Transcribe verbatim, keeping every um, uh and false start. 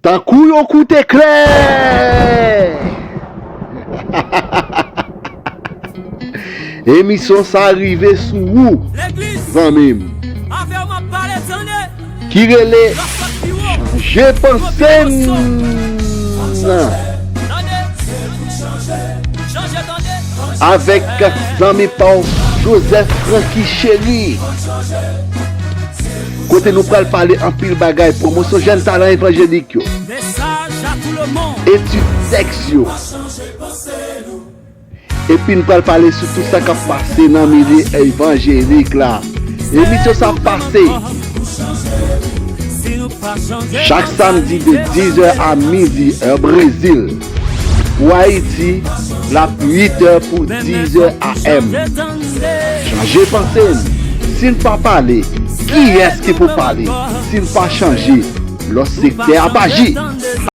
Tankou yon kout eklè! Emisyon sa rive sou ou, zanmi m, ki rele Chanje Panse n. Avèk zanmi pa w, Joseph Francky Chéry. Kote nou pral pale anpil bagay, pwomosyon jèn talan evanjelik yo, etid tèks yo. Epi n pral pale sou tout sa k ap pase nan milye evanjelik la. Emisyon sa ap pase chak samdi de diz è a midi, è Brezil. Pou Ayiti, l ap uit è pou diz è a m. Chanje panse n. Si n pa pale, kiyès ki pou pale? Si n pa chanje, lòt sektè ap aji.